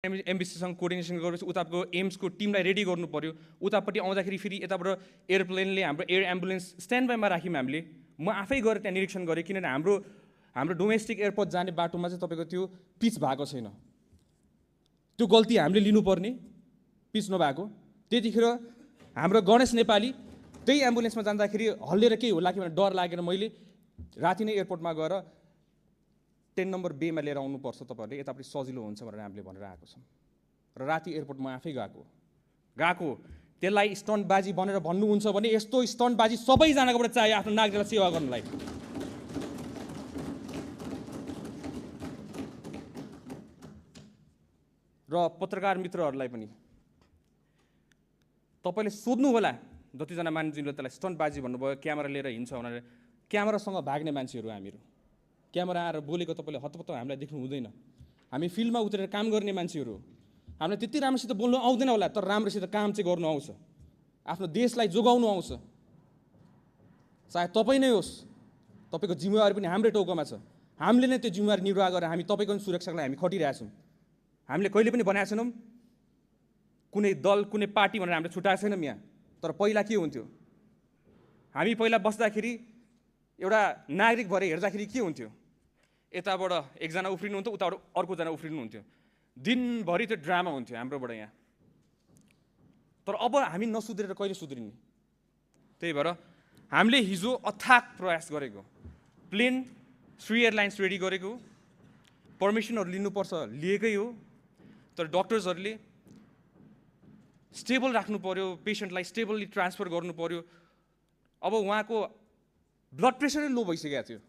एमबिसीसँग coordination गरेपछि उताको एम्सको टिमलाई रेडी गर्नु पर्यो। उतापट्टि आउँदाखेरि फेरि यताबाट एयरप्लेनले हाम्रो एयर एम्बुलेन्स स्ट्यान्ड बाईमा राख्यौँ हामीले। म आफै गएर त्यहाँ निरीक्षण गरेँ, किनभने हाम्रो डोमेस्टिक एयरपोर्ट जाने बाटोमा चाहिँ तपाईँको त्यो पिच भएको छैन। त्यो गल्ती हामीले लिनुपर्ने, पिच नभएको। त्यतिखेर हाम्रो गणेश नेपाली त्यही एम्बुलेन्समा जाँदाखेरि हल्लेर केही होला कि भनेर डर लागेर मैले राति नै एयरपोर्टमा गएर 10 नम्बर बेमा लिएर आउनुपर्छ तपाईँहरूले, यतापट्टि सजिलो हुन्छ भनेर हामीले भनेर आएको छौँ। र राति एयरपोर्टमा आफै गएको त्यसलाई स्टन्टबाजी भनेर भन्नुहुन्छ भने यस्तो स्टन्टबाजी सबैजनाकोबाट चाहियो आफ्नो नागरिकलाई सेवा गर्नलाई। र पत्रकार मित्रहरूलाई पनि तपाईँले सोध्नु होला, जतिजना मान्छेले त्यसलाई स्टन्टबाजी भन्नुभयो, क्यामेरा लिएर हिँड्छ भनेर। क्यामेरासँग भाग्ने मान्छेहरू हामीहरू, क्यामेरा आएर बोलेको तपाईँले हतपत्त हामीलाई देख्नु हुँदैन। हामी फिल्डमा उत्रेर काम गर्ने मान्छेहरू, हामीलाई त्यति राम्रोसित बोल्नु आउँदैन होला, तर राम्रोसित काम चाहिँ गर्नु आउँछ, आफ्नो देशलाई जोगाउनु आउँछ। चाहे तपाईँ नै होस्, तपाईँको जिम्मेवारी पनि हाम्रै टाउकोमा छ। हामीले नै त्यो जिम्मेवारी निर्वाह गरेर हामी तपाईँको सुरक्षाको लागि हामी खटिरहेछौँ। हामीले कहिले पनि भनेका छैनौँ कुनै दल कुनै पार्टी भनेर हामीले छुट्याएको छैनौँ यहाँ। तर पहिला के हुन्थ्यो, हामी पहिला बस्दाखेरि एउटा नागरिक भएर हेर्दाखेरि के हुन्थ्यो, यताबाट एकजना उफ्रिनुहुन्थ्यो, उताबाट अर्कोजना उफ्रिनुहुन्थ्यो, दिनभरि त्यो ड्रामा हुन्थ्यो हाम्रोबाट यहाँ। तर अब हामी नसुध्रेर कहिले सुध्रिने? त्यही भएर हामीले हिजो अथाक प्रयास गरेको, प्लेन श्री एयरलाइन्स रेडी गरेको, पर्मिसनहरू लिनुपर्छ लिएकै हो। तर डक्टर्सहरूले स्टेबल राख्नु पर्यो, पेसेन्टलाई स्टेबली ट्रान्सफर गर्नु पर्यो। अब उहाँको ब्लड प्रेसरै लो भइसकेको थियो।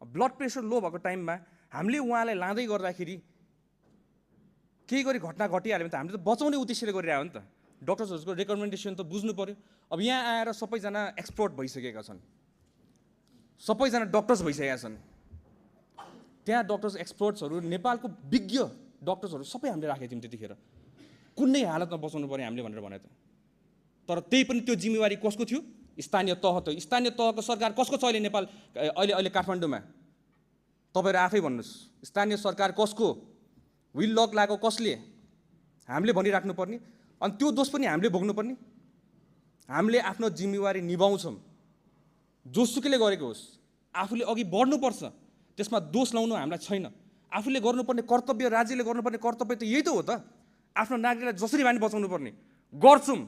ब्लड प्रेसर लो भएको टाइममा हामीले उहाँलाई लाँदै गर्दाखेरि केही गरी घटना घटिहाल्यो भने त हामीले त बचाउने उद्देश्यले गरिरहेको हो नि त। डक्टर्सहरूको रेकमेन्डेसन त बुझ्नु पर्यो। अब यहाँ आएर सबैजना एक्सपर्ट भइसकेका छन्, सबैजना डक्टर्स भइसकेका छन्। त्यहाँ डक्टर्स एक्सपर्ट्सहरू, नेपालको विज्ञ डक्टर्सहरू सबै हामीले राखेको थियौँ त्यतिखेर। कुनै हालतमा बचाउनु पर्यो हामीले भनेर भने त। तर त्यही पनि त्यो जिम्मेवारी कसको थियो? स्थानीय तह त। स्थानीय तहको सरकार कसको छ अहिले नेपाल अहिले काठमाडौँमा? तपाईँहरू आफै भन्नुहोस्, स्थानीय सरकार कसको? विल लक लागेको कसले? हामीले भनिराख्नु पर्ने। अनि त्यो दोष पनि हामीले भोग्नुपर्ने। हामीले आफ्नो जिम्मेवारी निभाउँछौँ, जोसुकैले गरेको होस्। आफूले अघि बढ्नुपर्छ, त्यसमा दोष लाउनु हामीलाई छैन। आफूले गर्नुपर्ने कर्तव्य, राज्यले गर्नुपर्ने कर्तव्य त यही त हो त। आफ्नो नागरिकलाई जसरी भए पनि बचाउनु पर्ने गर्छौँ।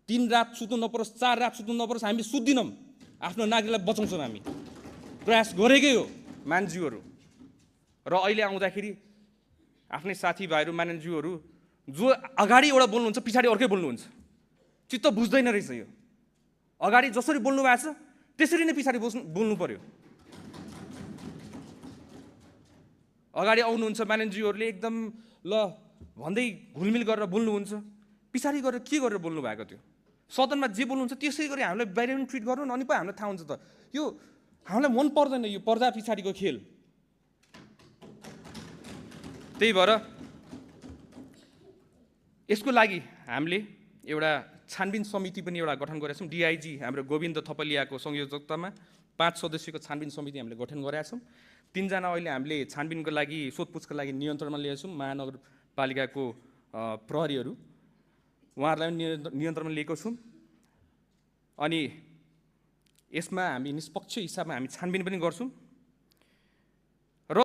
3 रात सुत्नु नपरोस्, 4 रात सुत्नु नपरोस्, हामी सुत्दिनौँ। आफ्नो नागरिकलाई बचाउँछौँ, हामी प्रयास गरेकै हो मान्छेहरू। र अहिले आउँदाखेरि आफ्नै साथीभाइहरू मान्छेहरू जो अगाडि एउटा बोल्नुहुन्छ, पछाडि अर्कै बोल्नुहुन्छ, चित्त बुझ्दैन रहेछ यो। अगाडि जसरी बोल्नु भएको छ त्यसरी नै पछाडि बोल्नु पर्यो। अगाडि आउनुहुन्छ मान्छेहरूले एकदम ल भन्दै घुलमिल गरेर बोल्नुहुन्छ, पछाडि गरेर के गरेर बोल्नु भएको थियो? सदनमा जे बोल्नुहुन्छ त्यसै गरी हामीलाई बाहिर पनि ट्रिट गर्नु, अनि पो हामीलाई थाहा हुन्छ त। यो हामीलाई मन पर्दैन, यो पर्दा पछाडिको खेल। त्यही भएर यसको लागि हामीले एउटा छानबिन समिति पनि एउटा गठन गरेका छौँ। डिआइजी हाम्रो गोविन्द थपलियाको संयोजकतामा 5 सदस्यको छानबिन समिति हामीले गठन गरेका छौँ। 3 जना अहिले हामीले छानबिनको लागि, सोधपुछको लागि नियन्त्रणमा लिएका छौँ। महानगरपालिकाको प्रहरीहरू, उहाँहरूलाई पनि नियन्त्रणमा लिएको छौँ। अनि यसमा हामी निष्पक्ष हिसाबमा हामी छानबिन पनि गर्छौँ।